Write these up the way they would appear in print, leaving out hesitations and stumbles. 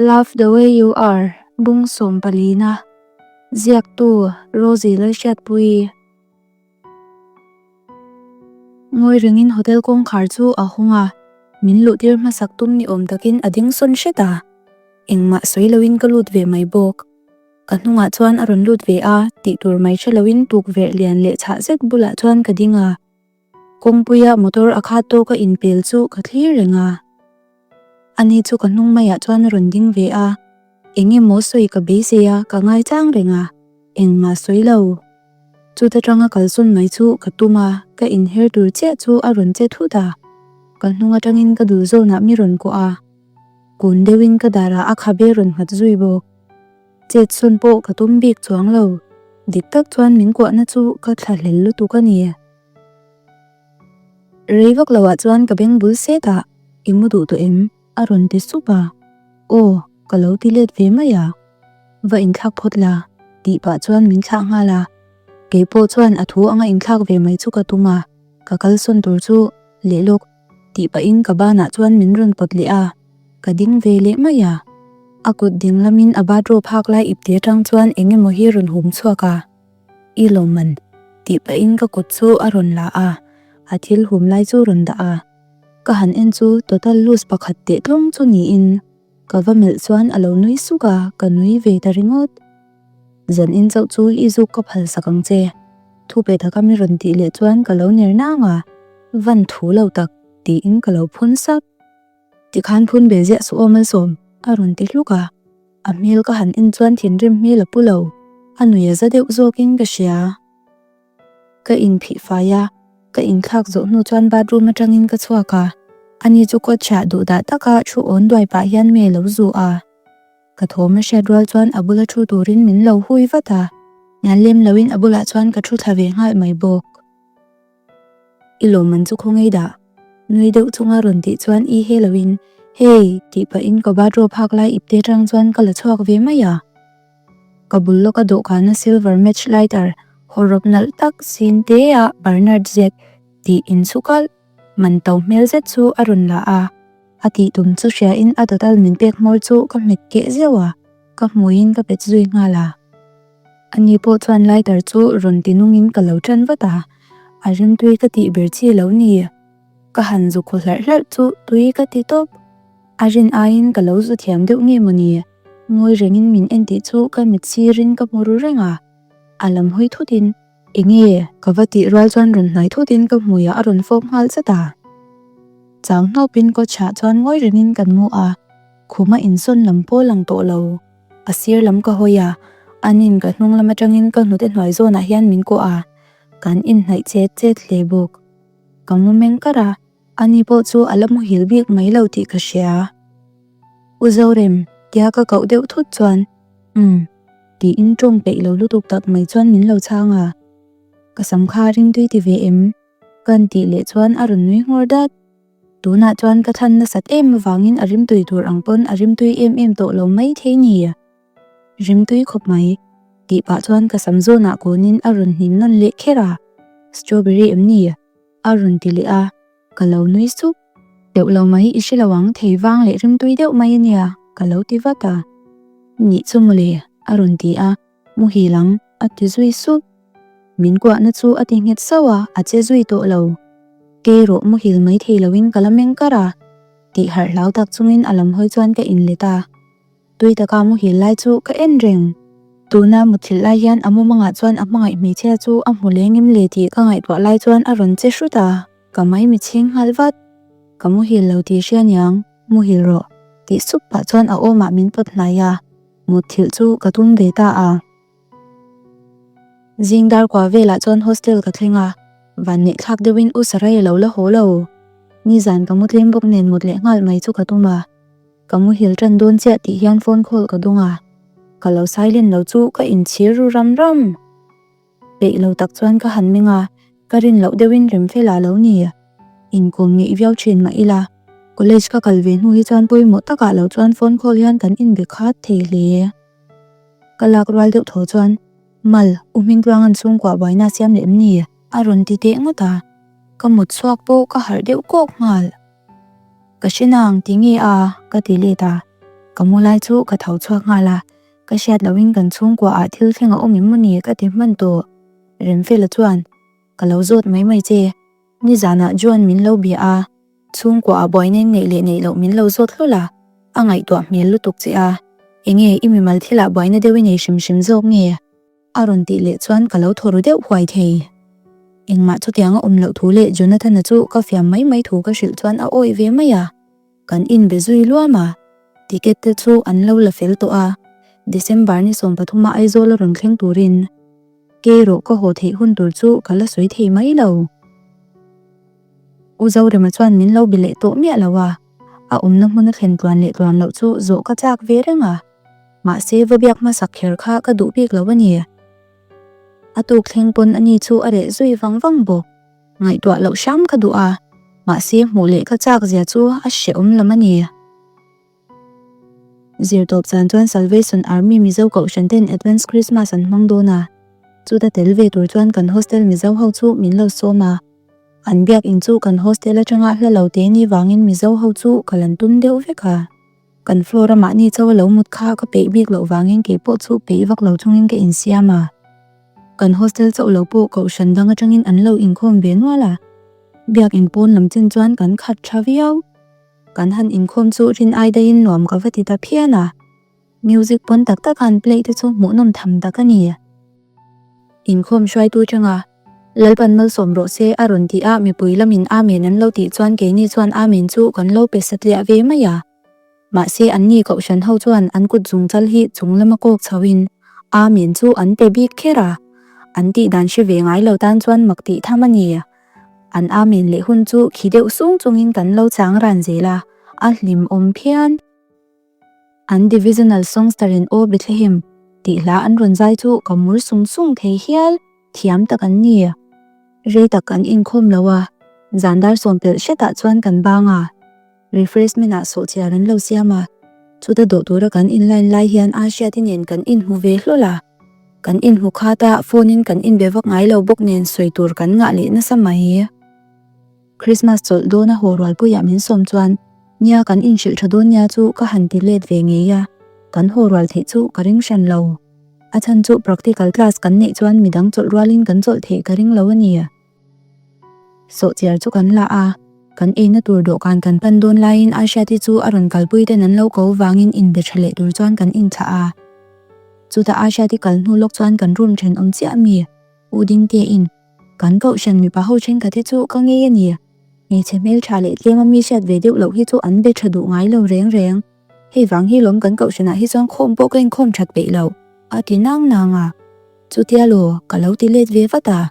Love the way you are, Bung sawmpalina, Ziaktu, Rosie Lalhriatpuii. Ngawi rengin hotel kawngkhar chu a hawng a, min luhtir hmasak tum ni awm takin a ding sawn hret a. Engmah sawi loin ka lut ve mai bawk. Ka hnungah chuan a rawn lut ve a, tih tur mai hre loin tukverh lian leh chhah zet bulah chuan ka ding a. Kawngpuia motor a khat tawk a inpel chu ka thlir reng a. Ani chu ka hnung maiah chuan a rawn ding ve a, eng emaw sawi ka beisei a, ka ngaichang reng a, engmah sawi lo. Chuta tanga kalsawn mai chu ka tum a, ka inher tur chiah chu a rawn che thut a. Ka hnung atangin ka dul zawnah mi rawn kuah a, kun deuhin ka darah a khabe rawn nghat zui bawk. Chet sawn pawh ka tum bik chuang lo, dik tak chuan min kuahna chu ka thlahlel lutuk a ni. Rei vak lo ah chuan ka beng bul set a, I mu duh tawh em? a rawn ti sup a. Aw, ka lo ti let ve mai a. Va inthlak phawt la, tih pah chuan min thlah nghal a. Kei pawh chuan a thu anga inthlak ve mai chu ka tum a, ka kalsawn tur chu leh lawk tih pahin ka banah chuan min rawn pawt leh a, ka ding ve leh mai a. A kut ding lamin a bathrobe hak lai ipte atang chuan eng emaw hi rawn hum chhuak a. I lawmman tih pahin ka kut chu a rawn la a, a thil hum lai chu rawn dah a. Ka han en chu total loose pakhat teh tlawng chu niin ka va melh chuan a lo nui suk a, ka nui ve ta ringawt. Zan in chauh chu i zuk ka phal sak ang che. Thu pe taka mi rawn tih leh chuan ka lo ner nang a, van thu lo tak tiin ka lo phun sap. Tikhan phun ve ziah suh aw Malsawm a rawn ti hluk a, a hmel ka han en chuan thinrim hmel a pu lo, a nui a za deuh zawkin ka hria. Ka inphih fai a, ka inthlak zawh hnu chuan bathroom atangin ka chhuak a, ani chu kawtchhiah duhdah taka thu awn duai pah hian me lo zu a. Ka thawm a hriat rual chuan a bula thu turin min lo hui vat a, ngan lem loin a bulah chuan ka thu thla ve nghal mai bawk. I lawmman chu khawngaih dah? Nui deuh chunga rawn tih chuan i he loin, Hey! tih pahin ka bathrobe hak lai ipte atang chuan ka la chhuak ve mai a. Ka bul lawka dawhkana silver match lighter hawrawp nalh tak sin te ah Bernard zet tih inchhu kalh man to hmel zet chu a rawn la a. A tih tum chu hriain a total min pek hmawr chu ka hmet keh zeuh a, ka hmuiin ka pet zui nghal a. Ani pawh chuan lighter chu rawn ti nungin ka lo tan vat a, a rimtui ka tih ber chi lo ni. Ka han zu khaw hlarh hlarh chu tui ka ti tawp. A rin aiin ka lo zu thiam deuh nge mawni? Ngawi rengin min en tih chu ka mit sirin ka hmu ru reng a, a lam hawi thutin Enge? Ka va tih rual chuan rawn hnai thutin ka hmuiah a rawn fawp nghal zat a. Chang hnawpin kawchhah chuan ngawi rengin kan mu a, khuma insawn lam pawh lang tawh lo. A sir lam ka hawi a, anin ka hnung lam atangin ka hnute hnuai zawnah hian min kuah a, kan inhnaih chet chet hle bawk. Ka mu meng kar a, ani pawh chu a la muhil bik mai lo tih ka hria. U Zorem, tia ka koh deuh thut chuan, Umm. Tiin tawng peih lo lutuk tak mai chuan min lo chhang a, Ka sam kha ringtui ti ve em? Kan tih leh chuan a rawn nui nghawr dat. Tunah chuan ka thlan nasat em avangin a rimtui tur ang pawn a rimtui em em tawh lo mai thei ni. Rimtui khawp mai. Tih pah chuan ka sam zawnah kawnin a rawn hnim nawn leh kher a, Strawberry em ni? A rawn ti leh a, ka lo nui sup. Deuh lo mai i hre lo ang, thei vang leh rimtui deuh mai a nia, ka lo ti vat a. Nih chu mawle, a rawn ti a, muhil ang, a ti zui sup. Min kuahna chu a ti nghet sauh a, a che zui tawh lo. Kei rawh muhil mai thei loin ka la meng kar a, tih harh hlau tak chungin a lam hawi chuan ka inlet a. Tui taka muhil lai chu ka en reng. Tuna muthilh lai hian a mumangah chuan a hmangaih hmeichhia chu a hmu leng em le tih ka ngaihtuah lai chuan a rawn che hrut a, ka maimi chhing nghal vat. Ka muhil lo tih hria niang, muhil rawh tih sup pah chuan a awmah min pawt hnai a, muthilh chu ka tum ve ta a. Zing dar kua velah chuan hostel ka thleng a, vanneih thlak deuhin U Sarai a lo la haw lo. Nizan ka mu tlem bawk nen mut leh nghal mai chu ka tum a. Ka muhil tan dawn chiah tih hian phone call ka dawng a, ka lo silent lo chu ka inchhir ru ram ram. Peih lo tak chuan ka han meng a, ka rin loh deuhin rem fel a lo ni. Inkawm ngeih viau thin mah ila, college ka kal ve hnu hi chuan pawimawh takah lo chuan phone call hian kan inbe khat thei hle. Ka lak rual deuh tho chuan, Mal, U Hmingtluanga'n chhungkua buaina siam leh em ni? A rawn ti teh ngawt a, ka mut chhuak pawh ka harh deuh kawk nghal. Ka hre nang ti nge a? Ka ti let a. Ka mu lai chu ka tho chhuak nghal a, ka hriat lohin kan chhungkua ah thil thleng a awm em maw ni ka ti hman tawh. Remfela chuan, Ka lo zawt mai mai che, nizanah Joan min lo bia a, chhungkua ah buaina in neih leh neih loh min lo zawt hlawl a, a ngaihtuah hmel lutuk che a, enge i mimal thilah buaina deuh i nei hrim hrim zawk nge? A rawn tih leh chuan ka lo thaw ru deuh huai thei. Engmah chutiang a awm loh thu leh Jonathan-a chu ka fiam mai mai thu ka hrilh chuan a awih ve mai a. Kan inbe zui luam a, ticket te chu an lo la fel tawh a, December ni 13 a Aizawl a rawn thleng turin kei rawh ka haw theih hun tur chu ka la sawi thei mai lo. U Zorema chuan min lo be leh tawh miah lo a, a awmna hmun a thlen tluan leh tluan loh chu zawh ka chak ve reng a, mahse va biak hmasak kher kha ka duh bik lo a ni. A tuk thleng pawn ani chu a reh zui vang vang bawk. Ngaihtuah loh hram ka duh a, mahse hmuh leh ka chak zia chu a hrehawm lam a ni. Zirtawp zan chuan Salvation Army Mizo Kohhran ten Advance Christmas an hmang dawn a, chuta tel ve tur chuan kan hostel Mizo ho chu min lo sawm a. An biak in chu kan hostel atanga hla lo te ni vangin Mizo ho chu ka lan tum deuh vek a. Kan floor a mahni chauh a lo mut kha ka peih bik loh vangin keipawh chu peih vak lo chungin ka insiam a. Kan hostel chauh lo pawh kohhran dang atangin an lo inkhawm ve nual a, biakin pawn lam chin chuan kan khat tha viau. Kan han inkhawm chu rin ai daihin nuam ka va ti ta phian a, music pawn tak tak han play te chu hmuhnawm tham tak a ni. Inkhawm hruaitu tanga Lalpan malsawm rawh se a rawn ti a, mipui lamin Amen an lo tih chuan keini chuan Amen chu kan lo pe satliah ve mai a. Mahse anni kohhran ho chuan an kut zungchal hi chung lama kawk chho in Amen chu an pe bik kher a, an tih dan hre ve ngai lo tan chuan mak tih tham a ni. An Amen leh hun chu khi deuh sung chungin kan lo chang ran zel a, a hlim awm phian. An Divisional Songster in Aw Bethlehem tih hla an rawn zai chu ka mur sung sung thei hial, thiam tak an ni. Rei tak kan inkhawm lo a, zan dar sawm pelh hretah chuan kan bang a. Refreshment ah sawhchiar an lo siam a, chuta dawh tura kan in line lai hian Ahriati nen kan inhmu ve hlawl a, kan inhmu khat a, phone in kan inbe vak ngai lo bawk nen sawi tur kan ngah leh nasa mai. Christmas chawlh dawn a haw rualpuiah min sawm chuan nia kan inhrilh tha dawn nia chu ka han ti let ve ngei a, kan haw rual theih chu ka ring hran lo. A chhan chu practical class kan neih chuan midang chawlh rualin kan chawlh theih ka ring lo a ni. Sawhchiar chu kan la a, kan eina tur dawhkan kan pan dawn laiin Aishati chu a rawn kalpui ten an lo ko vangin inbe tha leh tur chuan kan inthlah a. Chutah Aishati kal hnu lawk chuan kan room thenawm chiah ami U Dingtein, Kan kohhran mipa ho thenkhat hi chu ka ngei a ni. Hmeichhe hmeltha leh tlem ami hriat ve deuh loh hi chu an be tha duh ngai lo reng reng. Hei vang hi lawm kan kohhranah hi chuan khawm pawh ka inkhawm that peih lo, a ti nang nang a. Chutia law, ka lo ti let ve vat a.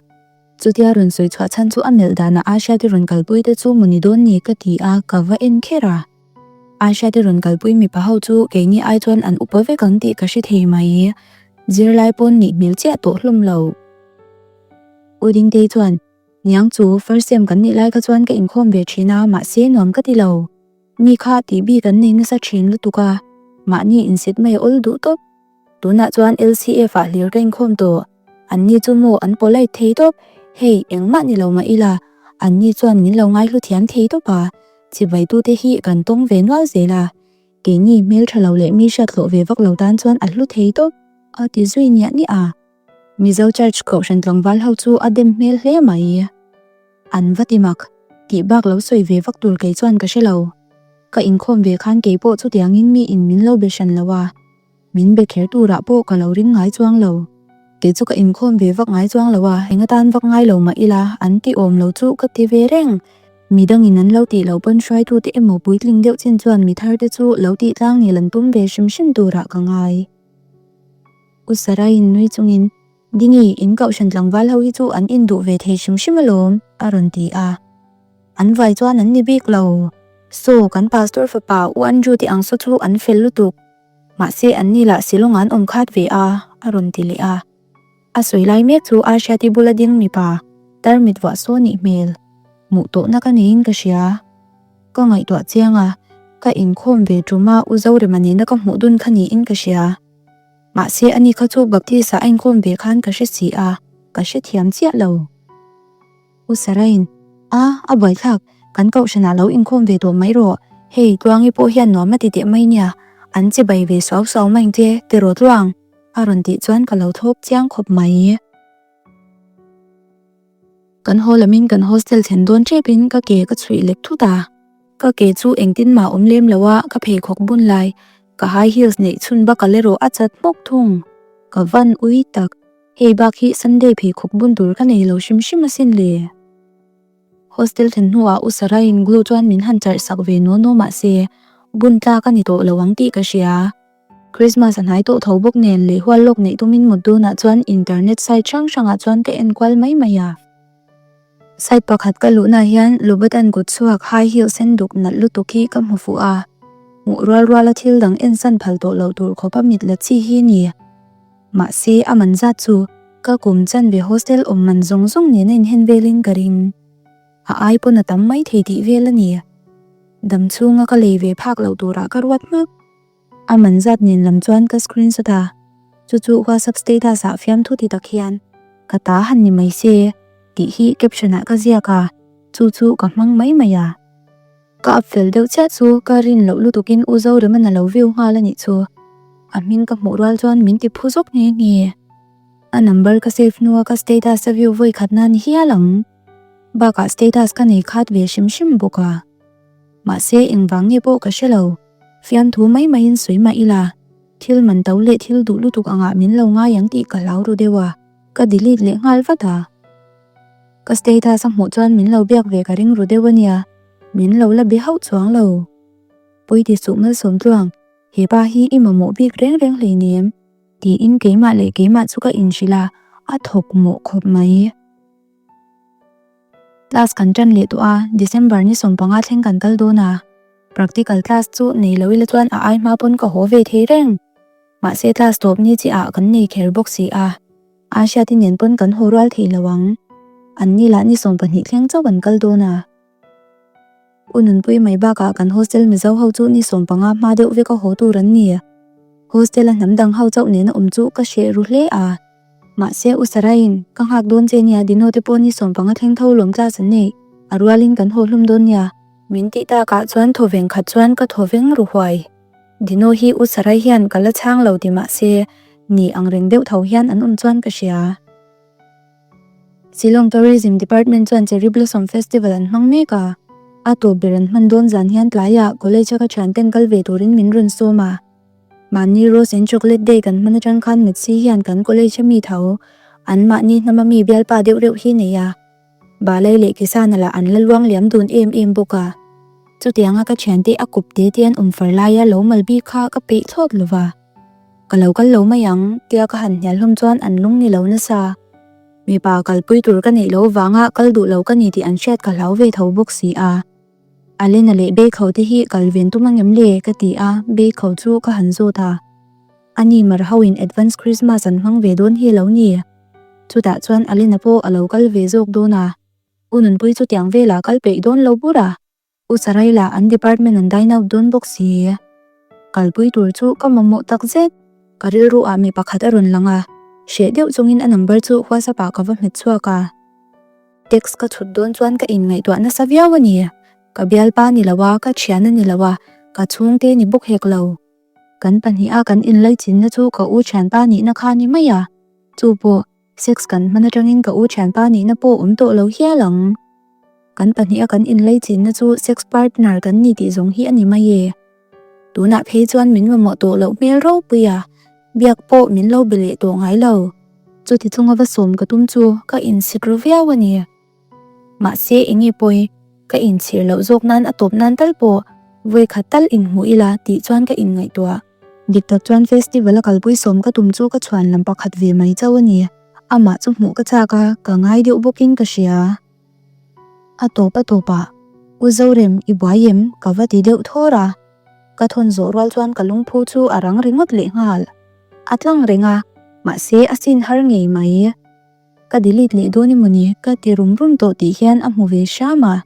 Chutia rawn sawi chhuah chhan chu a melh danah Asha te rawn kalpui te chu maw ni dawn ni ka ti a, ka va en kher a. Asha te rawn kalpui mipa ho chu keini ai chuan an upa vek ang tih ka hre thei mai. Zirlai pawn nih hmel chiah tawh hlawm lo. U Dingtei chuan, Niang chu, first sem kan nih lai kha chuan ka inkhawm ve thin a, mahse nuam ka ti lo. Mi kha tih bik an nei nasa thin lutuk a, mahni insit mai a awl duh tawp. Tunah chuan LCF ah hlir ka inkhawm tawh. Anni chu maw an polite thei tawp, hei engmah ni lo mah ila, anni chuan min lo ngaihlu thiam thei tawp a, chibaitute hi kan tawng ve nual zel a, keini hmeltha lo leh mi hriathlawh ve vak lo tan chuan a hlu thei tawp, a ti zui niah niah a. Mizo Church Kohhran tlangval ho chu a dem hmel hle mai. An va ti mak, tih bak lo sawi ve vak tur kei chuan ka hre lo. Ka inkhawm ve khan kei pawh chutiangin mi in min lo be hran lo a, min be kher turah pawh ka lo ring ngai chuang lo. Kei chu ka inkhawm ve vak ngai chuang lo a, eng atan vak ngai lo mah ila an ti awm lo chu ka ti ve reng. Midangin an lo tih loh pawn hruaitute emaw puitling deuh chin chuan mi thar te chu lo tih tlang nil an tum ve hrim hrim turah ka ngai. U Saraiin nui chungin, Dingi, in kohhran tlangval ho hi chu an induh ve thei hrim hrim alawm, a rawn ti a. An vai chuan an ni bik lo. Saw, kan pastor fapa U Andrew te ang saw chu an fel lutuk. Mahse an ni lah Shillong an awm khat ve a, a rawn ti leh a. A sawi lai mek chu Ahriati bula ding mipa, tarmit vuah saw nih hmel. Hmuh tawhna ka neiin ka hria. Ka ngaihtuah chiang a, ka inkhawm ve ṭuma U Zorema nena ka hmuh dun kha niin ka hria. Mahse ani kha chu Baptist ah a inkhawm ve khan ka hre si a, ka hrethiam chiah lo. U Sarain, A, a buaithlak, kan kohhranah lo inkhawm ve tawh mai rawh. Hei, Tluangi pawh hian nuam a ti teh mai nia. An chibai ve suau suau mai che tiraw tluang a rawn tih chuan ka lo thlawp chiang khawp mai. Kan haw lamin kan hostel thlen dawn tepin ka ke ka chhuih lek thut a. Ka ke chu engtin mah awm lem lo a, ka pheikhawk bun lai ka high heels neih chhun bak a erawh a chat hmawk thung. Ka van ui tak, hei bak hi Sunday pheikhawk bun tur ka nei lo hrim hrim asin le. Hostel thlen hnuah U Saraiin glue chuan min han charh sak ve naw naw mahse bun tlak a ni tawh lo ang tih ka hria. Christmas a hnai tawh tho bawk nen leh hual lawk neih tumin mut dunah chuan internet site hrang hrangah chuan ka en kual mai mai a. Site pakhat ka luhnaah hian Louboutin kut chhuak high heel sen duk nalh lutuk hi ka hmu fuh a, hmuh rual ruala thil dang en san phal tawh loh tur khawpa mit la chi hi ni. Mahse a man zat chu ka kum chanve hostel awm man zawng zawng nena inhen velin ka ring. A ai pawn a tam mai thei tih vel a ni. Dam chhunga ka lei ve phak loh turah ka ruat hmak. A man zat nen lam chuan ka screenshot a, chu chu WhatsApp status ah fiamthu ti tak hian ka ta han ni mai se tih hi caption ah ka ziak a, chu chu ka hmang mai mai a. Ka up fel deuh chiah chu ka rin loh lutukin U Zoreman a lo view nghal a nih chu. A hming ka hmuh rual chuan min ti phu zawk nghe nghe. A number ka save hnua ka status a view vawi khat nan hial ang. Bakah status ka nei khat ve hrim hrim bawk a. Mahse engvang nge pawh ka hre lo. Fiamthu mai maiin sawi mah ila, thil man to leh thil duh lutuk angah min lo ngai ang tih ka hlau ru deuh a, ka delete leh nghal vat a. Ka status a hmuh chuan min lo biak ve ka ring ru deuh a nia, min lo la be hauh chuang lo. Pawi ti suh Malsawm Tluang, he pa hi i mamawh bik reng reng hleinem, tiin keimah leh keimah chu ka inhrilh a, a thawk mawh khawp mai. Class kan tan leh tawh a, December ni 15 thleng kan kal dawn a. Practical class chu nei lo ila chuan a ai hma pawn ka haw ve thei reng. Mahse class tawp ni chiah ah kan nei kher bawk si a, Ahriati nen pawn kan haw rual thei lo ang. An ni lah ni 12 thleng chauh an kal dawn a. U Nunpui mai bakah kan hostel Mizo ho chu ni 15 hma deuh vek a haw tur an ni. Hostel a hnam dang ho chauh nena awm chu ka hreh ru hle a. Mahse U Saraiin, Ka nghak dawn che nia, Dino te pawh ni 15 thleng tho lawm class an nei, a rualin kan haw hlum dawn nia. Min tih takah chuan thawveng khat chuan ka thawveng ru huai. Dino hi U Sarai hian ka la chhang lo ti mahse, ni angreng deuh tho hian an awm chuan ka hria. Shillong Tourism Department chuan Cherry Blossom Festival an hmang mek a, a tawp ber an hman dawn zan hian tlaiah college a ka thianten kal ve turin min rawn sawm a. Mahni Rose and Chocolate Day kan hman atang khan Mitsi hian kan college a mi tho, an mahni hnama mi bialpa deuh reuh hi nei a. Balai leh Kisana lah an la luang liam dun em em bawk a. Chutianga ka thiante a kawp te te an awm far laia lo mal bik kha ka peih thlawt lova. Ka lo kal lo mai ang, tia ka han hnial hlawm chuan an lung ni lo nasa. Mipa kalpui tur ka neih loh vanga kal duh lo ka ni tih an hriat ka hlau ve tho bawk si a. Alena leh Beikho te hi kal ven tum angem le? ka ti a, Beikho chu ka han zawt a. Ani mar ho in advance Christmas an hmang ve dawn hi lo ni. Chutah chuan Alena pawh a lo kal ve zawk dawn a. U Nunpui chu tiang velah kal peih dawn lo bur a. U Saraila an department an dine out dawn bawk si. Kalpui tur chu ka mamawh tak zet. Ka rilru ah mi pakhat a rawn lang a, hreh deuh chungin a number chu WhatsApp ah ka va hmet chhuak a. Text ka chhut dawn chuan ka inngaihtuah nasa viau a ni. Ka bialpa ni lo a, ka thian a ni lo a, ka chhungte ni bawk hek lo. Kan pahniha kan inlaichinna chu ka u thianpa nihna kha ni mai a, chu pawh Sex kan hman atangin ka u thianpa nihna pawh awm tawh lo hial ang. Kan pahniha kan inlaichinna chu sex partner kan ni tih zawng hi a ni mai e. Tunah phei chuan min mamawh tawh loh hmel ropui a, biak pawh min lo be leh tawh ngai lo. Chuti chunga va sawm ka tum chu ka insit ru viau a ni. Mahse enge pawi, ka inchhir loh zawk nan a tawp nan tal pawh vawi khat tal inhmuh ila tih chuan ka inngaihtuah. Dik tak chuan festival a kalpui sawm ka tum chu ka chhuan lam pakhat ve mai chauh a ni. Amah chu hmuh ka chak a, ka ngai deuh bawkin ka hria. A tawp a tawp ah, U Zorem, i buai em? ka va ti deuh thawr a. Ka thawn zawh rual chuan ka lungphu chu a rang ringawt lehnghal. A tlang reng a, mahse a sin har ngei mai. Ka delete leh dawn emaw ni ka ti rum rum tawh tih hian a hmu ve hram a,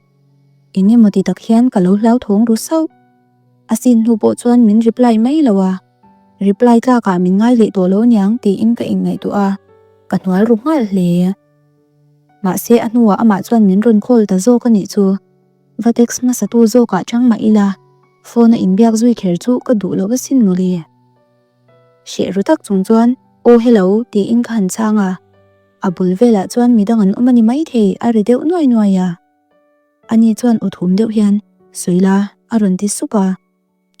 eng emaw ti tak hian ka lo hlauthawng ru sauh. A sin hnu pawh chuan min reply mai lo a, reply tlakah min ngai leh tawh lo niang tiin ka inngaihtuah a, ka hnual ru nghal hle. Mahse a hnuah amah chuan min rawn call ta zawk a nih chu. Va text hmasa tu zawkah chang mah ila. Phone a inbiak zui kher chu ka duh lo asin mawle. Hreh ru tak chung chuan, Aw hello tiin ka han chhang a. A bul velah chuan midang an awm a ni maithei a ri deuh nuai nuai a. Ani chuan aw thum deuh hian, Sawi la a rawn ti sup a.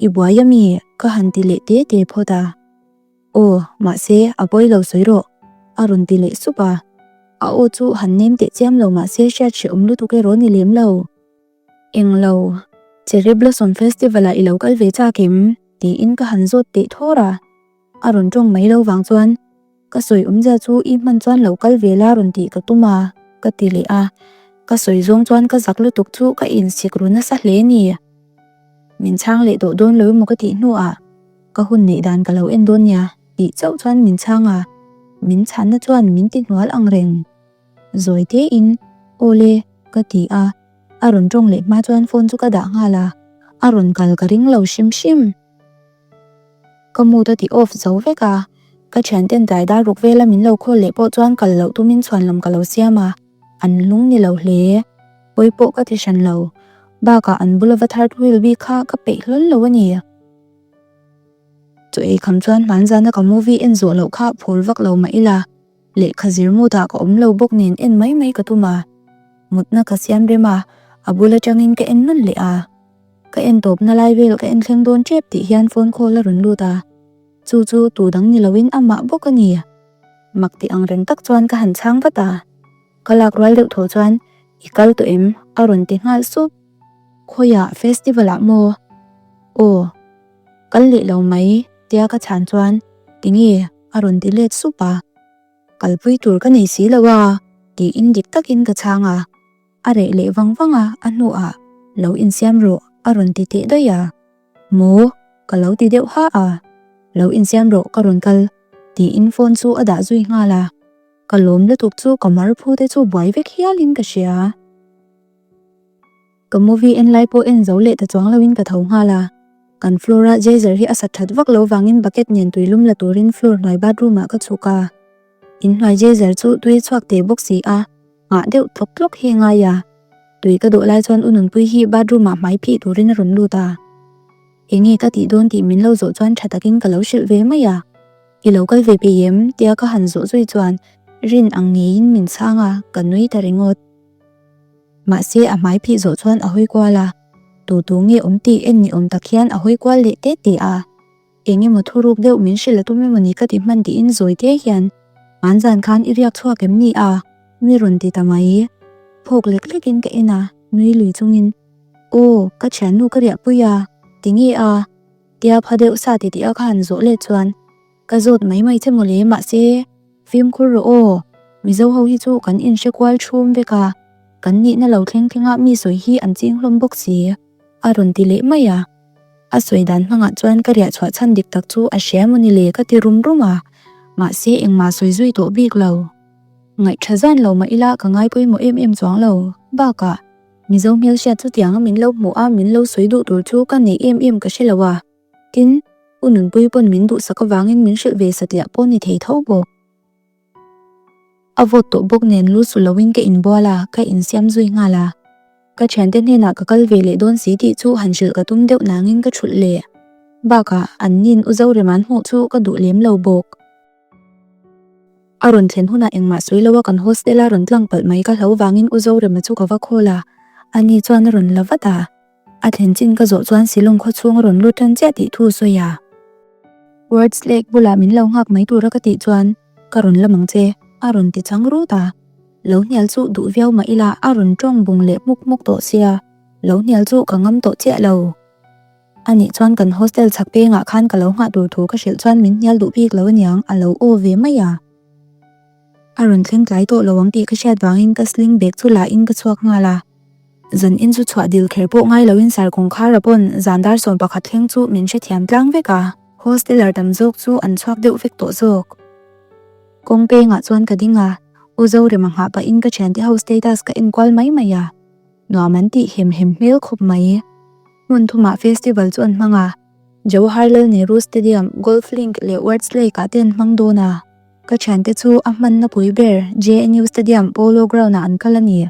I buai a mi? ka han ti leh te te phawt a. Aw, mahse a pawi lo sawi rawh a rawn ti leh sup a. A aw chu han nem teh chiam lo mahse hriat hrehawm lutuk erawh ni lem lo. Englo, Cherry Blossom Festival ah i lo kal ve chak em? tiin ka han zawt teh thawr a. A rawn tawng mai lo vang chuan ka sawi awmzia chu i hman chuan lo kal ve la rawn tih ka tum a, ka ti leh a. Ka sawi zawng chuan ka zak lutuk chu ka insik ru nasa hle ni. Min chhang leh tawh dawn lo emaw ka tih hnuah ka hun neih dan ka lo en dawn nia tih chauh chuan min chhang a, min chhanna chuan min ti hnual ang reng. Zawi tein, Aw le, ka ti a, a rawn tawng leh hma chuan phone chu ka dah nghal a, a rawn kal ka ring lo hrim hrim. Ka mood a ti off zo vek a, ka thianten tlai dar ruk vela min lo call leh pawh chuan kal loh tumin chhuan lam ka lo siam a, an lung ni lo hle. Pawi pawh ka ti hran lo, bakah an bula va third wheel bik kha ka peih hlawl lo a ni. Chaw ei kham chuan hmanzana ka movie en zawh loh kha phur vak lo mah ila. Lehkha zir mutah ka awm lo bawk nen en mai mai ka tum a, mutna ka siam rem a, a bul atangin ka en nawn leh a. Ka en tawpna lai vel ka en thleng dawn tep tih hian phone call a rawn lut a, chu chu tu dang ni loin amah bawk a ni. Mak tih ang reng tak chuan ka han chhang vat a, ka lak rual deuh tho chuan i kal tawh em? a rawn ti nghal sup. Khawiah festival ah maw? Aw. Kal leh lo mai tia ka chhan chuan tinge a rawn ti let sup a, kalpui tur ka nei si lo a tiin dik takin ka chhang a, a reh leh vang vang a, a hnuah lo insiam rawh a rawn ti teh daih a, maw ka lo ti deuh ha a, lo insiam rawh ka rawn kal tiin phone chu a dah zui nghal a, ka lawm lutuk chu ka mar phu te chu buai vek hialin ka hria. Ka movie en lai pawh en zo leh ta chuang loin ka tho nghal a. Kan floor a geyser hi a sat that vak lo vangin bucket nen tui lum la turin floor hnuai bathroom ah ka chhuk a. In hnuai geyser chu tui a chhuak teh bawk si a, nghah deuh tlawk tlawk hi a ngai a. Tui ka dawh lai chuan u Nunpui hi bathroom ah hmai phih turin a rawn lut a. Enge ka tih dawn tih min lo zawh chuan tha takin ka lo hrilh ve mai a. I lo kal ve peih em? tia ka han zawh zui chuan rin ang ngeiin min chhang a, ka nui ta ringawt. Mahse a hmai phih zawh chuan a hawi kual a, tu tu nge awm tih en ni awm tak hian a hawi kual leh te te a. Eng emaw thuruk deuh min hrilh a tum emaw ni ka ti hman tiin zawi te hian Hman zan khan i riak chhuak em ni a? Mi rawn ti ta mai. Phawk lek lek in ka en a, nui lui chungin Aw, ka thiannu ka riahpui a, tinge a? Tia pha deuh sa ti tih a khan zawh let chuan Ka zawt mai mai che mawle mahse fimkhur rawh aw, Mizo ho hi chu kan inhre kual chhum vek a, kan nihna lo thleng thleng a mi sawi hi an ching hlawm bawk si a rawn ti leh mai a. A sawi dan hmangah chuan ka riah chhuah chhan dik tak chu a hria emaw ni le ka ti rum rum a, mahse engmah sawi zui tawh bik lo. Ngaihtha zan lo mah ila ka ngai pawimawh em em chuang lo, bakah Mizo hmelhriat chutianga min lo hmuh a min lo sawi duh tur chu ka neih em em ka hre lo a. Tin, U Nunpui pawn min duhsak avangin min hrilh ve satliah pawh ni thei tho bawk. A vawt tawh bawk nen lu su loin ka inbual a, ka insiam zui nghal a. Ka thiante hnenah ka kal ve leh dawn si tih chu han hrilh ka tum deuh nangin ka thulh leh. Bakah, an nin U Zorem an hmuh chu ka duh lem lo bawk. A rawn thlen hunah engmah sawi lo a kan hostel a rawn tlang palh mai ka hlo vangin U Zorema chu ka va call a, ani chuan a rawn la vat a. A thlen chin ka zawh chuan Shillong khaw chhung a rawn lut tan chiah tih thu a sawi a. Words Lake bulah min lo nghak mai tura ka tih chuan ka rawn la mang che a rawn ti chang rut a. Lo hnial chu duh viau mah ila a rawn tawng bung leh hmuk hmuk tawh sia, lo hnial chu ka ngam tawh chiah lo. Anih chuan kan hostel chhak pengah khan ka lo nghah tur thu ka hrilh chuan min hnial duh bik lo aniang a lo aw ve mai a. A rawn thleng tlai tawh lo ang tih ka hriat vangin ka sling bag chu la in ka chhuak nghal a. Zan in chu chhuah dil kher pawh ngai loin sar kawngkhara pawn zan dar 11 thleng chu min hrethiam tlang vek a. Hosteler tam zawk chu an chhuak deuh vek tawh zawk. Kawng pengah chuan ka ding a, U Zorema nghah pahin ka thiante ho status ka en kual mai mai a. Nuam an tih hem hem hmel khawp mai. Hmun thumah festival chu an hmang a, Jawaharlal Nehru Stadium, Golf Link leh Words Lake ah te an hmang dawn a. Ka thiante chu a hmanna pui ber JNU Stadium Polo Ground ah an kal a ni.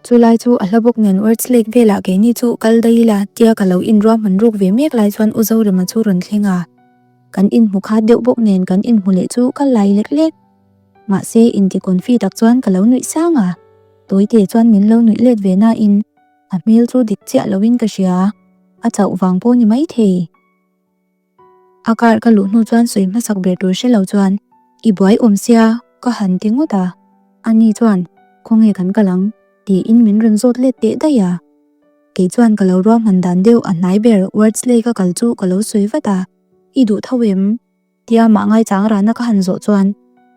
Chulai chu a hla bawk nen Words Lake velah keini chu kal daih ila tia ka lo inruahman ruk ve mek lai chuan U Zorema chu rawn thleng a. Kan inhmu khat deuh bawk nen kan inhmu leh chu ka lai lek lek. Mahse inti confi tak chuan ka lo nuih sang a. Tawite chuan min lo nuih let ve nain a hmel chu dik chiah loin ka hria. A chauh vang pawh ni maithei. A car ka luh hnu chuan sawi hmasak ber tur hre lo chuan I buai awm sia ka han ti ngawt a, ani chuan Khawnge kan kal ang? tiin min rawn zawt let teh daih a. Kei chuan ka lo ruahman dan deuh a hnai ber Words Lake a kal chu ka lo sawi vat a, I duh tho em? Tia mah ngaichang rana ka han zawh chuan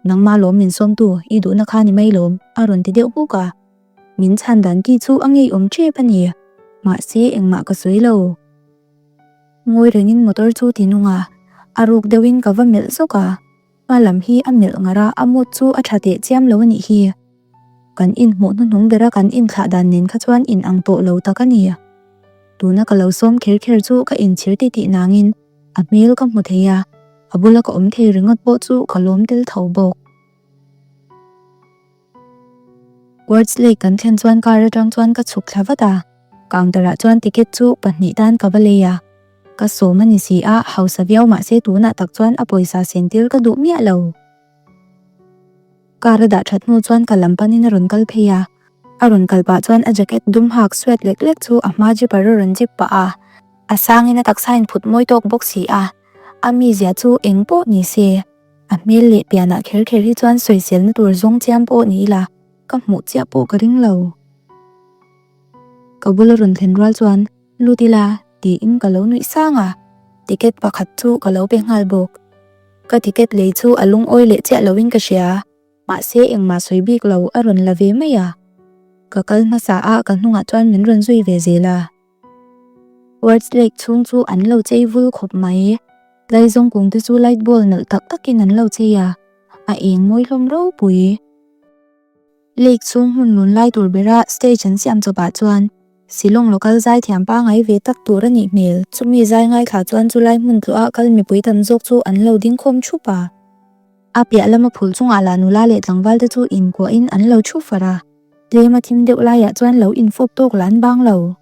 Nangmah lawm min sawmtu i duhna kha ni mai lawm a rawn ti deuh hmuk a. Min chhan dan ki chu a ngeiawm tep a ni, mahse engmah ka sawi lo. Ngawi rengin motor chu ti nung a, a ruk deuhin ka va melh zawk a, hma lam hi a melh ngar a, a mood chu a tha teh chiam lo a nih hi. Kan inhmuh hnuhnung bera kan inthlah dan nen kha chuan in ang tawh lo tak a ni. Tuna ka lo sawm kher kher chu ka inchhir titih nangin a hmel ka hmu thei a, a bula ka awm thei ringawt pawh chu ka lawm tel tho bawk. Words Lake kan thlen chuan car atang chuan ka chhuk thla vat a, counter ah chuan ticket chu pahnih tan ka va lei a, ka sawm a ni si a, hausa viau mahse tunah tak chuan a pawisa sen tir ka duh miah lo. Car a dah that hnu chuan ka lam panin a rawn kal phei a, a rawn kal pah chuan a jacket dum hak sweat lek lek chu a hma zipper a rawn zip pah a, a sangin a taksa in phut mawi tawk bawk si a, a mizia chu eng pawh ni se. A hmel leh pianah kher kher hi chuan sawiselna tur zawng chiam pawh ni ila ka hmuh chiah pawh ka ring lo. Ka bula rawn thlen rual chuan lut ila tiin ka lo nuih sang a, ticket pakhat chu ka lo pe nghal bawk. Ka ticket lei chu a lungawi leh chiah loin ka hria, mahse engmah sawi bik lo a rawn la ve mai a. Ka kal hmasa a ka hnungah chuan min rawn zui ve zel a. Words Lake chhung chu an lo chei vul khawp mai. Tlaizawng kung te chu light bulb nalh tak takin an lo chei a, a eng mawi hlawm ropui. Lake chhung hmun lun lai tur bera stage an siam chawpah chuan Shillong local zai thiam pangai ve tak tur a nih hmel. Chumi zai ngaithla chuan chulai hmun tluah kal mipui tam zawk chu an lo ding khawm thup a. A piah lama phul chungah lah nula leh tlangval te chu inkuahin an lo thu far a. Tlem a thim deuh laiah chuan lo infawp tawk lah an bang lo.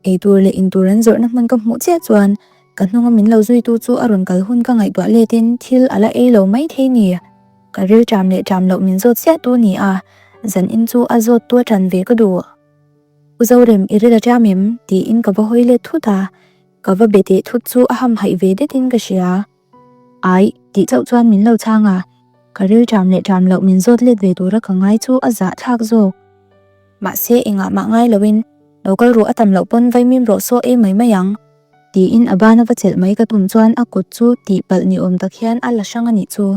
Eitur leh intur an zawrhna hmun ka hmuh chiah chuan ka hnunga min lo zuitu chu a rawn kal hun ka ngaihtuah letin thil a la ei lo mai thei ni. Ka ril ṭam leh ṭam loh min zawt chiah tu ni a, zanin chu a zawt tu a ṭan ve ka duh. U Zorem, i ril a ṭam em? tiin ka va hawi let thut a, ka va be teh thut chu a hamhaih ve detin ka hria. Ai, tih chauh chuan min lo chhang a, ka ril ṭam leh ṭam loh min zawt let ve tura ka ngai chu a zah thlak zawk. Mahse, engah mah ngai loin, lo kal ruh a tam loh pawn vaimim rawh saw ei mai mai ang, tiin a bana va chelh mai ka tum chuan a kut chu tih palh ni awm tak hian a la hrang a nih chu.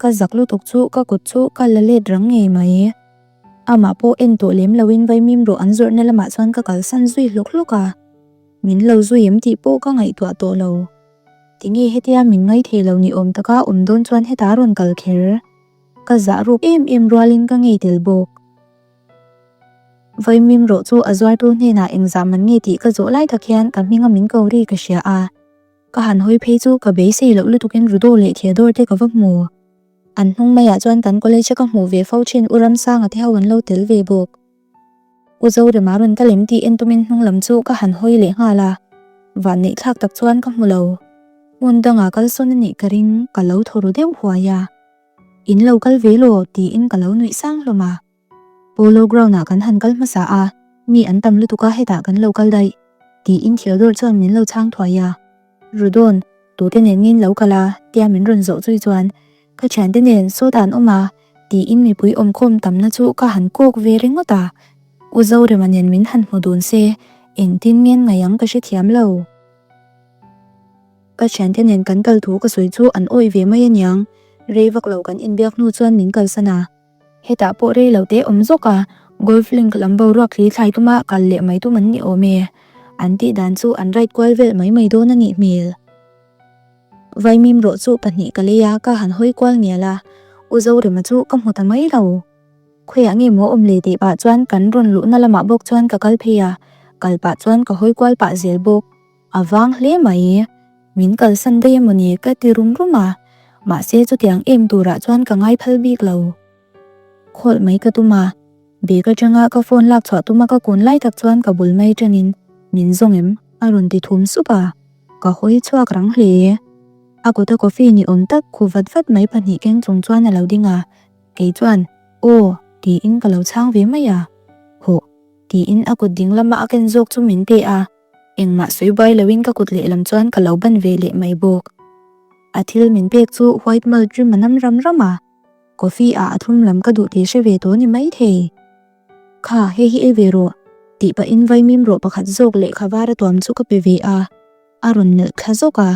Ka zak lutuk chu ka kut chu ka la let rang ngei mai. Amah pawh en tawh lem loin vaimim rawh an zawrhna lamah chuan ka kalsan zui hlawk hlawk a, min lo zui em tih pawh ka ngaihtuah tawh lo. Tinge hetia min ngaithei lo ni awm taka awm dawn chuan heta rawn kal kher? Ka zah ruk em em rualin ka ngei tel bawk. Vaimim rawh chu a zuartu hnenah engzah man nge tih ka zawh lai tak hian ka hminga min ko ri ka hria a. Ka han hawi phei chu ka beisei loh lutukin Rudo leh Theodore te ka va hmu. An hnung maiah chuan kan college a ka hmuh ve fo thin U Ramsanga te ho an lo tel ve bawk. U Zorema rawn ka lem tih en tumin hnung lam chu ka han hawi leh nghal a, vanneih thlak tak chuan ka hmu lo. Hmun dangah kal sawn a nih ka ring, ka lo thaw ru deuh huai a. In lo kal ve law tiin ka lo nuih sang hlawm a. Polo ground ah kan han kal hmasa a, mi an tam lutuk a hetah kan lo kal daih tiin Theodore chuan min lo chhang thuai a. Rudon, tute nen ngin lo kal a? tia min rawn zawh chui chuan, Ka thiante nen sawt an awm a, tiin mipui awmkhawm tamna chu ka han kawk ve ringawt a. U Zorema nen min han hmu dun se, engtin ngen ngaih ang ka hrethiam lo. Ka thiante nen kan kal thu ka sawi chu an awih ve mai aniang, rei vak lo kan inbiak hnu chuan min kalsan a. Hetah pawh rei lo te awm zawk a, golf link lam boruak thli thlai tuma kal leh mai tum an ni awm e. An tih dan chu an ride kual vel mai mai dawn a nih hmel. Vaimim rawh chu pahnih ka lei a, ka han hawi kual ngial a, U Zorema chu ka hmu ta mai lo. Khawiah nge maw awm le tih pah chuan kan rawn luhna lamah bawk chuan ka kal phei a, kal pah chuan ka hawi kual pah zel bawk. A vang hle mai. Min kalsan daih emawni ka ti rum rum a, mahse chutiang em turah chuan ka ngai phal bik lo. Khawlh mai ka tum a. Bag atanga ka phone lak chhuah tuma ka kun lai tak chuan ka bul mai tangin min zawng em? a rawn ti thum sup a, ka hawi chhuak rang hle. A kuta coffee ni awm tak khu vat vat mai pahnih keng chung chuan a lo ding a, kei chuan Aw tiin ka lo chhang ve mai a. Hawh tiin a kut ding lama a ken zawk chu min pe a, engmah sawi buai loin ka kut lehlam chuan ka lo ban ve leh mai bawk. A thil min pek chu white malt rim a nam ram ram a. Coffee ah a thlum lam ka duh tih hre ve tawh ni mai thei. Kha, hei hi ei ve rawh, tih pahin vaimim rawh pakhat zawk lehkha var a tuam chu ka pe ve a, a rawn melh thla zawk a.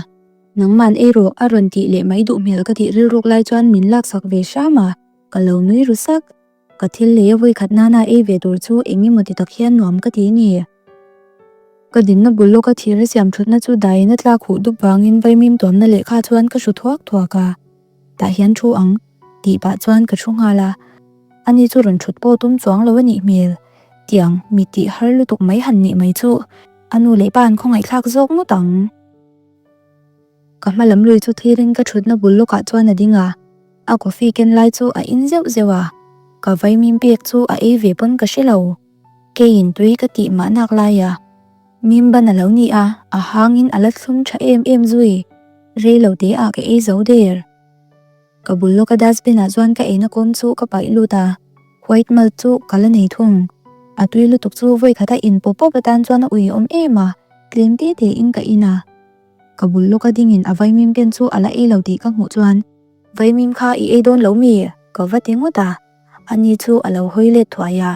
Nangman ei rawh, a rawn tih leh mai duh hmel ka tih rilruk lai chuan min laksak ve hram a, ka lo nui ru sak. Ka thil lei a vawikhat nana ei ve tur chu eng emaw ti tak hian nuam ka ti ni. Ka dinna bul lawka thir a siam thutna chu daiin a tlak huh dup vangin vaimim tuamna lehkha chuan ka hru thuak thuak a. Tah hian thu ang, tih pah chuan ka thu nghal a. Ani chu rawn thut pawh tum chuang lo a nih hmel. Tiang, mi tih har lutuk mai han nih mai chu a nu leh pa an khawngaihthlak zawk ngawt ang. Ka hma lam lui chu thirin ka thutna bul lawkah chuan a ding a, a coffee ken lai chu a in zeuh zeuh a, ka vaimim pek chu a ei ve pawn ka hre lo. Keiin tui ka tih mah nak lai a, mim ban a lo ni a, a hangin a la thlum tha em em zui. Rei lo te ah ka ei zo der. Ka bul lawka dustbin ah chuan ka eina kawm chu ka paih lut a, white malt chu ka la nei thung. A tui lutuk chu vawi khata in pawp pawp atan chuan a ui awm em a, tlem te te in ka in a. Ka bul lawka dingin a vaimim ken chu a la ei lo tih ka hmuh chuan, Vaimim kha i ei dawn lo mi? ka va ti ngawt a, ani chu a lo hawi let thuai a.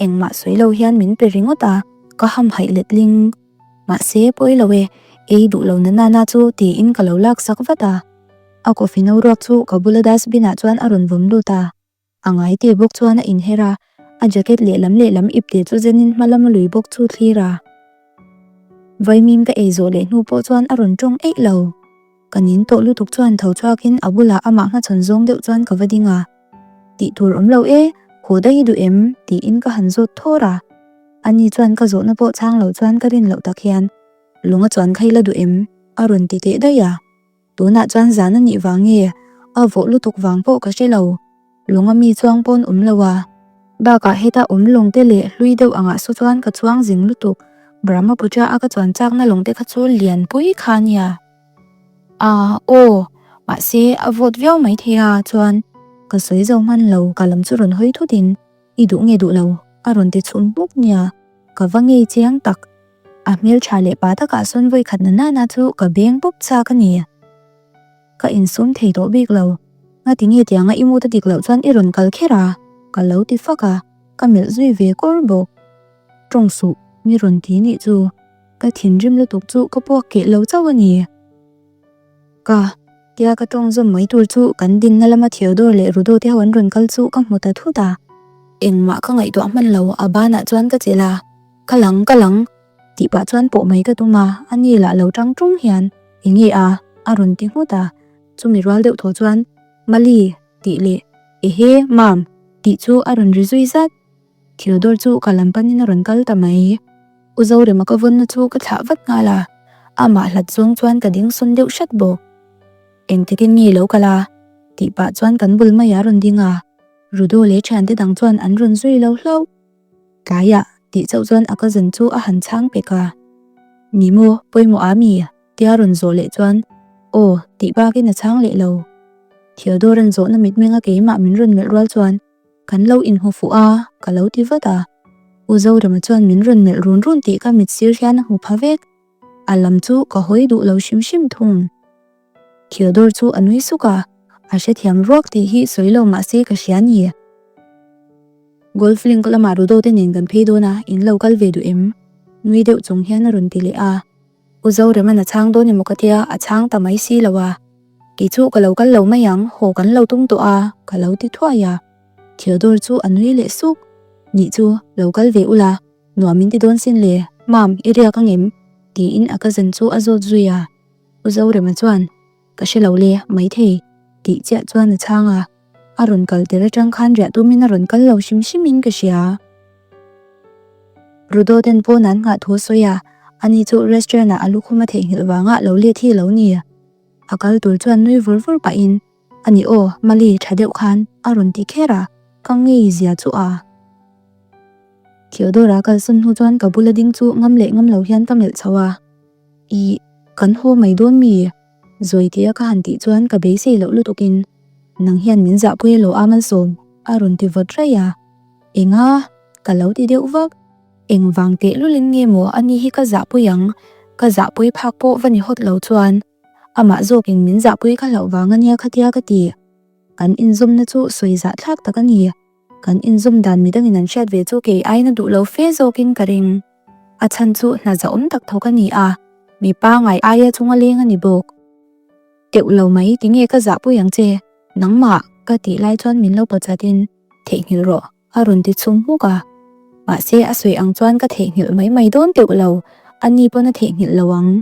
Engmah sawi lo hian min pe ringawt a, ka hamhaih letling. Mahse, pawi lo e, ei duh lo na nana chu tiin ka lo laksak vat a. A coffee no ruak chu ka bula dustbin ah chuan a rawn vawm lut a. A ngai te bawk chuan a inher a, a jacket lehlam lehlam ipte chu zenin hma lama lui bawk chu thlir a. Vaimim ka ei zawh leh hnu pawh chuan a rawn tawng eih lo. Ka nin tawh lutuk chuan tho chhuakin a bulah amah hmachhawn zawng deuh chuan ka va ding a. Tih tur awm lo e, haw daih i duh em? tiin ka han zawt thawr a. Ani chuan ka zawhna pawh chhang lo chuan ka rin loh tak hian, Lunga chuan kha i la duh em? a rawn ti teh daih a. Tunah chuan zan a nih vang nge, a vawh lutuk vang pawh ka hre lo. Lunga mi chuang pawn awm lo a. Bakah heta awm lawng te leh hlui deuh angah saw chuan ka chuang zing lutuk. Brahmaputra a ka chuan chakna lawng te kha chu lian pui kha nia. A, aw, mahse a vawt viau mai thei a, chuan ka sawi zo hman lo, ka lam chu rawn hawi thut in i duh nge duh lo a rawn ti chhum hmuk nia, ka va ngei chiang tak. A hmeltha leh pa takah sawn vawi khat na nana chu ka beng pawp chak a ni. Ka insum thei tawh bik lo, ngati nge tianga i mut a dik loh chuan i rawn kal kher a? Ka lo ti fak a, ka melh zui ve kawr bawk. Tawng suh, mi rawn ti nih chu. Ka thinrim lutuk chu ka puak keh lo chauh a ni. Ka tia ka tawng zawm mai tur chu kan dinna lama Theodore leh Rudo te ho an rawn kal chu ka hmu ta thut a. Engmah ka ngaihtuah hman lo, a banah chuan ka chelh a. Ka lang, ka lang tih pah chuan pawh mai ka tum a, a ni lah lo tang tung hian eng nge a? a rawn ti nghut a. Chumi rual deuh thaw chuan Mali tih leh Ehe, Mam tih chu a rawn ri zui zat. Theodore chu ka lam panin a rawn kal ta mai. U Zorema ka vawnna chu ka thlah vat nghal a, amah hlat zawng chuan ka ding sawn deuh hrat bawk. Engtikin nge lo kal a? tih pah chuan kan bul mai a rawn ding a, Rudo leh thiante dang chuan an rawn zui lo hlauh. Tlaiah tih chauh chuan a cousin chu a han chhang pek a. Ni maw, pawimawh a mi? Tia rawn zawh leh chuan aw tih bakin a chhang leh lo. Theodore-a'n zawhna mitmenga keimah min rawn melh rual chuan Kan lo inhmu fuh a, ka lo ti vat a. U Zorema chuan min rawn melh run run tih ka mit sir hian a hmu pha vek. A lam chu ka hawi duh lo hrim hrim thung. Theodore chu a nui suk a, a hrethiam ruak tih hi sawi lo mah se ka hria ni. Golf link lamah Rudo te nen kan phei dawn a, in lo kal ve duh em? Nui deuh chung hian a rawn ti leh a. U Zoreman a chhang dawn emaw ka tia, a chhang ta mai si lo a. Kei chu ka lo kal lo mai ang, haw kan lo tum tawh a, ka lo ti thuai a. Theodore chu a nui leh suk. Nih chu, lo kal ve ula, nuam in ti dawn sin le, Mam, i riak ang em? tiin a cousin chu a zawt zui a. U Zorema chuan, Ka hre lo le, maithei, tih chiah chuan a chhang a. A rawn kal tir atang khan riah tumin a rawn kal lo hrim hrimin ka hria. Rudo ten pawn an nghah thu a sawi a, ani chu restaurant ah a lukhum a theihnghilh vangah lo let hi lo ni. A kal tur chuan nui vur vur pahin, Ani aw, Mali tha deuh khan a rawn ti kher a, ka ngei zia chu a. Theodora kalsawn hnu chuan ka bula ding chu ngam leh ngam lo hian ka melh chho a. Ih, kan haw mai dawn mi? Zawi tia ka han tih chuan ka beisei loh lutukin nang hian min zahpui elaw a Malsawm? a rawn ti vawt raih a. Enga? Ka lo ti deuh vak. Engvang tehlulin nge maw ani hi ka zahpui ang? Ka zahpui phak pawh va ni hawt lo chuan amah zawkin min zahpui ka hlauh vang ania khatia ka ti. Kan inzawmna chu sawi zahthlak tak a ni. Kan inzawm dan midangin an hriat ve chu kei aiin a duh lo fe zawkin ka ring. A chhan chu hna zahawm tak thawk a ni a, mi pangai aia chunga leng a ni bawk. Teuh lo mai tinge ka zahpui ang che, nangmah ka tih lai chuan min lo pawchatin theihnghilh rawh a rawn ti chhum hmuk a. Mahse a sawi ang chuan ka theihnghilh mai mai dawn teuh lo, a ni pawn a theihnghilh lo ang.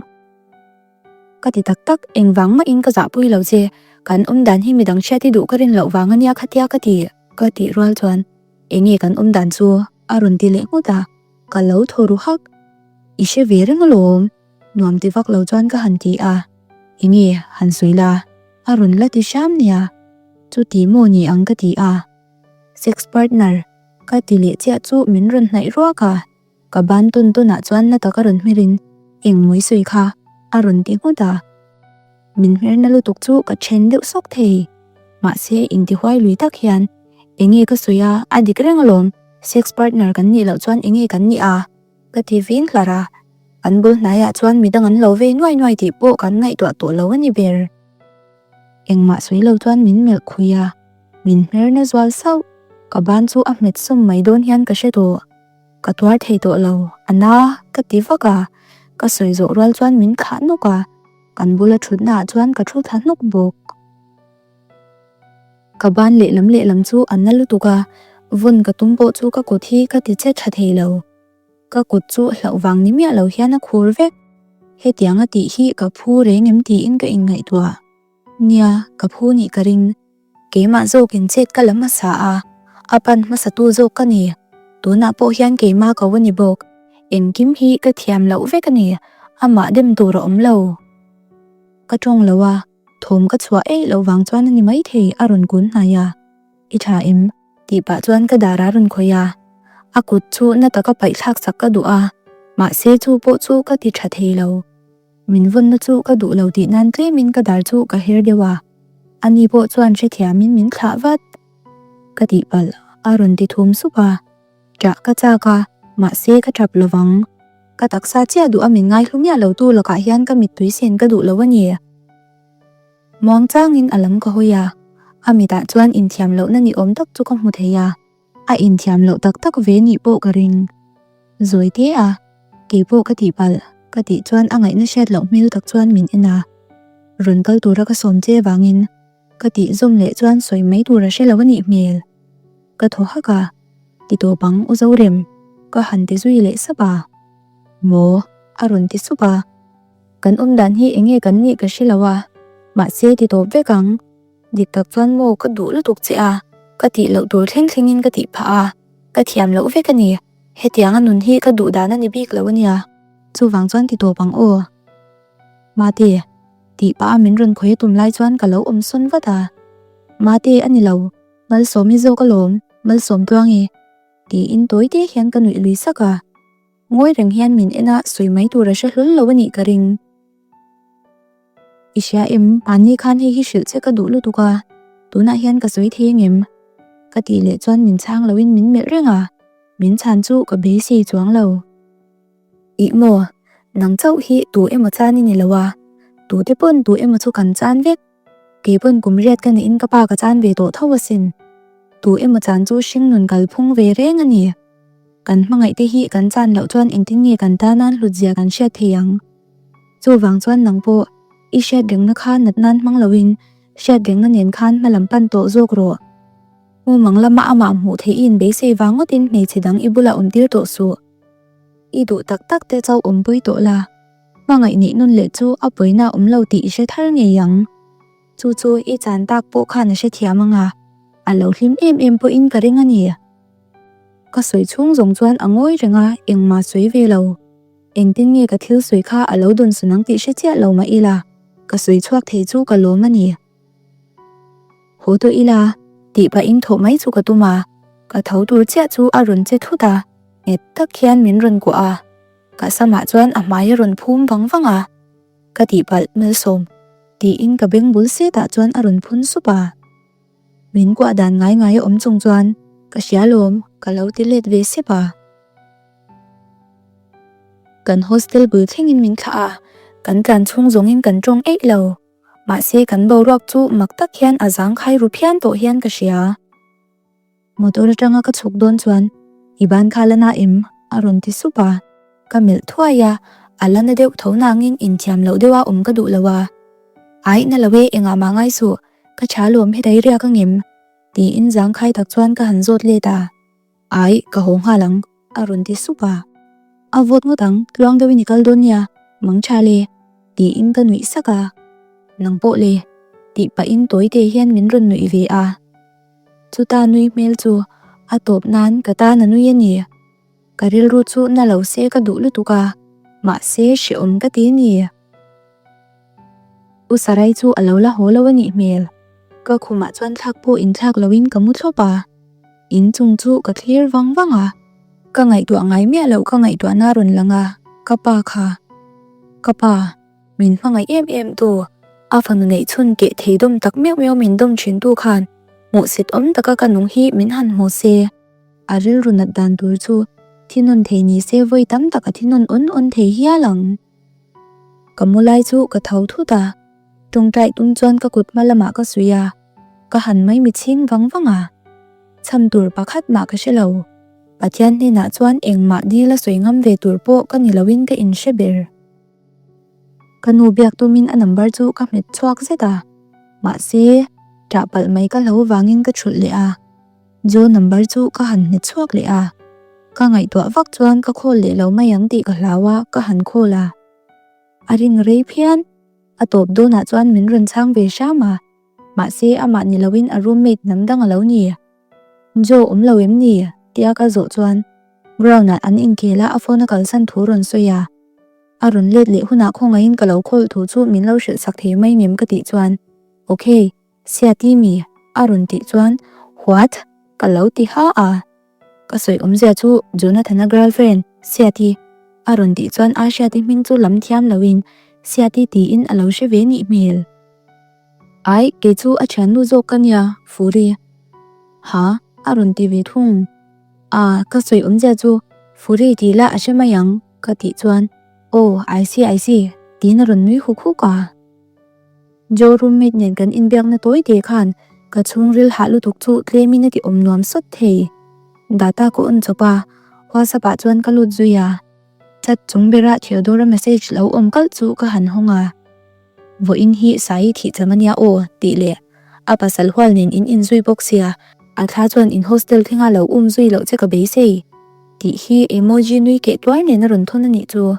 Ka ti tak tak, engvang mahin ka zahpui lo che, kan awm dan hi midang hriat i duh ka rin loh vang ania khatia ka ti ka tih rual chuan enge kan awm dan chu a rawn ti leh nghut a, ka lo thaw ru hak. I hre ve reng alawm, nuam ti vak lo chuan ka han ti a, enge han sawi la a rawn la ti hram nia, chuti maw ni ang ka ti a, sex partner ka ti leh chiah chu min rawn hnaih ruak a. Ka ban tawn tawnah chuan na taka rawn hmerin eng mawi sawi kha a rawn ti nghut a. Min hmerna lutuk chu ka then deuh sawk thei. Mahse intihuai lui tak hian enge ka sawi a, a dik reng alawm, sex partner kan nih loh chuan enge kan nih a? Ka ti vin hlar a. Kan bul hnaiah chuan midang an lo vei nuai nuai tih pawh kan ngaihtuah tawh lo a ni ber. Engmah sawi lo chuan min melh khui a, min hmerna zual sauh. Ka ban chu a hmet sawm mai dawn hian ka hre tawh. Ka tuar thei tawh lo, a na ka ti vak a, ka sawi zawh rual chuan min khah nawk a, kan bula thutna ah chuan ka thu thla hnawk bawk. Ka ban lehlam lehlam chu a na lutuk a, vawn ka tum pawh chu ka kut hi ka ti che tha thei lo. Ka kut chu hlauh vang ni miah lo hian a khur vek. Hetiang a tih hi ka phu reng em tiin ka inngaihtuah. Nia, ka phu nih ka ring. Keimah zawkin chet ka la hmasa a, a pan hmasatu zawk ka ni. Tunah pawh hian keimah ko a ni bawk. Engkim hi ka thiam loh vek a ni, amah dem tur a awm lo. Ka tawng lo a, thawm ka chhuah eih loh vang chuan a ni maithei a rawn kun hnai a. I tha em? tih pah chuan ka dar a rawn khawih a. A kut chu na taka paih thlak sak ka duh a, mahse chu pawh chu ka ti tha thei lo. Min vawnna chu ka duh lo tih nan tlemin ka dar chu ka her deuh a, ani pawh chuan hrethiamin min thlah vat. Ka tihpalh a rawn ti thum sup a, ṭah ka chak a, mahse ka ṭap lovang. Ka taksa chiah duh a min ngaihlu miah lo tu lakah hian ka mittui sen ka duh lo a ni. Muang changin a lam ka hawi a, a mitah chuan inthiam lohna ni awm tak chu ka hmu thei a. A inthiam loh tak tak ve nih pawh ka ring. Zawi te a, kei pawh ka tihpalh ka tih chuan a ngaihna hriat loh hmel tak chuan min en a. Rawn kal tura ka sawm che vangin ka tih zawm leh chuan sawi mai tur a hre lo a nih hmel. Ka thaw hak a, ti tawp ang u Zorem, ka han ti zui leh sap a. Maw? a rawn ti sup a. Kan awm dan hi enge kan nih ka hre lo a, mahse ti tawp vek ang. Dik tak chuan maw ka duh lutuk che a, ka tih loh tur thleng thlengin ka tih phah a, ka thiam loh vek a ni. Hetianga nun hi ka duh dan a ni bik lo a nia. Chuvang chuan ti tawp ang aw. Mate, tih pah a min rawn khawi a tum lai chuan ka lo awm sawn vat a. Mate a ni lo, Malsawmi zawk alawm, Malsawm Tluangi. Tiin tawi te hian ka nuih lui sak a. Ngawi reng hian min en a, sawi mai tur a hre hlawl lo a nih ka ring. I hria em? Mahni khan hei hi hrilh che ka duh lutuk a, tunah hian ka sawi thei angem? Ka tih leh chuan min chhang loin min melh reng a, min chhan chu ka beisei chuang lo. Ih maw, nang chauh hi tu emaw chan i ni lo a, tute pawn tu emaw chu kan chan vek. Kei pawn kum riat ka neihin ka pa ka chan ve tawh tho asin. Tu emaw chan chu hringnun kalphung ve reng a ni. Kan hmangaih te hi kan chan loh chuan engtin nge kan tana'n hlutzia kan hriat thei ang? Chuvang chuan nang pawh i hriat rengna kha nat nan hmang loin hriat rengna nen khan hma lam pan tawh zawk rawh. Mumang lama amah hmuh theih i inbeisei vang ngawtin hmeichhe dang i bulah awm tir tawh suh. I duh tak tak te chauh awmpui tawh la, hmangaih neih nun leh chu a pawina awm lo tih i hre thar ngei ang. Chu chu i chan tak pawh khan a hrethiam anga, a lo hlim em em pawhin ka ring a ni. Ka sawi chhung zawng chuan a ngawi reng a, engmah sawi ve lo. Engtin nge ka thil sawi kha a lo dawn sawn ang tih hre chiah lo mah ila, ka sawi chhuak thei chu ka lawm a ni. Haw tawh ila, tih pahin thawh mai chu ka tum a, ka tho tur chiah chu a rawn che thut a. Nghet tak hian min rawn kuah a, ka samah chuan a hmai a rawn phum vang vang a. Ka tihpalh Malsawm, tiin ka beng bul setah chuan a rawn phun sup a. Min kuah dan ngai ngai a awm chung chuan ka hria lawm ka lo ti let ve sep a. Kan hostel bul thlengin min thlah a, kan tlan chhung zawngin kan tawng eih lo. Mahse kan boruak chu mak tak hian a zangkhai ru phian tawh hian ka hria. Motor atanga ka chhuk dawn chuan i ban kha la na em? a rawn ti sup a, ka melh thuai a, a la na deuh tho nangin inthiam loh deuha awm ka duh lo a. Aih na lo e, engah mah ngai suh, ka tha lawm hetai riak angem? tiin zangkhai tak chuan ka han zawt let a. Aih, ka haw nghal ang, a rawn ti sup a. A vawt ngawt ang, tluang deuhin i kal dawn nia, mang tha le, tiin ka nuih sak a. Nang pawh le, tih pahin tawi te hian min rawn nuih ve a. Chuta nui hmel chu a tawp nan ka tan a nui a ni. Ka rilru chu na lo se ka duh lutuk a, mahse hrehawm ka ti a ni. U Sarai chu a lo la haw lo a nih hmel. Ka khumah chuan thlak pawh inthlak loin ka mu thlawp a, in chung chu ka thlir vang vang a. Ka ngaihtuah ngai miah loh ka ngaihtuahna a rawn lang a, ka pa kha. Ka pa. Min hmangaih em em tu, a fanu neih chhun keh thei dawm tak meuh meuh min dawm thin tu khan hmuhsit awm taka ka nung hi min han hmu se. A rilru nat dan tur chu thinawn thei ni se vawi tam tak a thinawn awn awn thei hial ang. Ka mu lai chu ka tho thut a, tawngtai tum chuan ka kut hma lamah ka suih a, ka han mai mi chhing vang vang a. Chham tur pakhat mah ka hre lo. Pathian hnenah chuan engmah dil a sawi ngam ve tur pawh ka ni loin ka inhre ber. Ka nu biak tumin a number chu ka hmet chhuak zet a, mahse ṭah palh mai ka hlo vangin ka ṭhulh leh a. Joe number chu ka han hmet chhuak leh a, ka ngaihtuah vak chuan ka call leh lo mai ang tih ka hlau a, ka han call a. A ring rei phian, a tawp dawnah chuan min rawn chhang ve hram a, mahse amah ni loin a roommate hnam dang a lo ni. Joe awm lo em ni? tia ka zawh chuan ground ah an inkhel a a phone a kalsan thu rawn sawi a. A rawn let leh hunah khawngaihin ka lo call thu chu min lo hrilh sak thei mai ngem ka tih chuan Ok, Siati mi? a rawn tih chuan What? ka lo ti ha a. Ka sawi awmzia chu Jonathan-a girlfriend Siati a rawn tih chuan Ahriati hming chu lam thiam loin Siati tiin a lo hre ve nih hmel. Ai, kei chu a thiannu zawk ka nia, Furi. Ha? A rawn ti ve thung. A, ka sawi awmzia chu Furi tih lah a hre mai ang, ka tih chuan, Aw, I see, I see, tiin a rawn nui huk huk a. Joe roommate nen kan inbiakna tawi te khan ka chhungril hah lutuk chu tlemin a ti awm nuam sawt thei. Data ka on chawp a, WhatsApp ah chuan ka lut zui a. Chat chung bera Theodora message lo awm kalh chu ka han hawng a. Vawiin hi Sai thih cham ania aw, tih leh a pasal hual nen in inzui bawk sia, a thla chuan in hostel thlenga lo um zui loh che ka beisei, tih hi emoji nui keh tuar nen a rawn thawn a nih chu.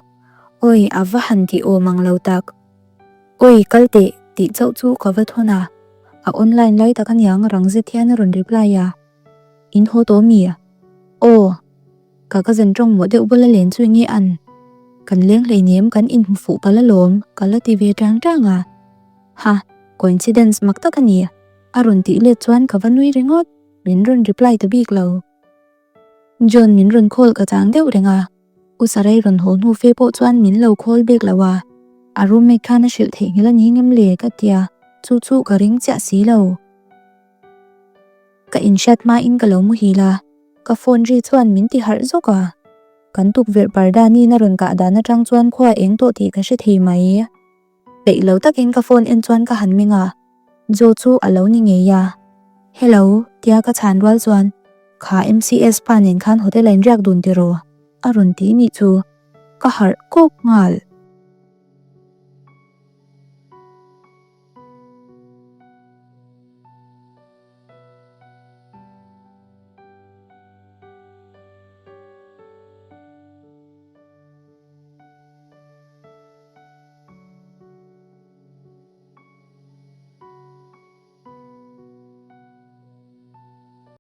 Awi, a va han tih awm ang lo tak. Awi, kal teh, tih chauh chu ka va thawn a. A online lai tak aniang rang zet hian a rawn reply a. In haw tawh mi? Aw. Ka cousin tawng mawh deuh bula len chu nge an? Kan leng hleinem kan inhmu fuh palh alawm ka la ti ve tang tang a. Ha, coincidence mak tak a ni. A rawn tih let chuan ka va nui ringawt, min rawn reply ta bik lo. John min rawn call ka chang deuh reng a, U Sarai rawn haw hnu fe pawh chuan min lo call bik lo a, a roommate khan a hrilh theihnghilh a ni ngem le ka tia, chu chu ka ring chiah si lo. Ka inhriat hmain ka lo muhil a, ka phone ri chuan min ti harh zawk a. Kan tukverh parda nin a rawn kah dan atang chuan khua eng tawh tih ka hre thei mai. Peih lo takin ka phone en chuan ka han meng a, Joe chu a lo ni ngei a. Hello, tia ka chhan rual chuan, Kha MCS pa nen khan hotel a inriak dun tiraw? a rawn ti nih chu. Ka harh kawk nghal.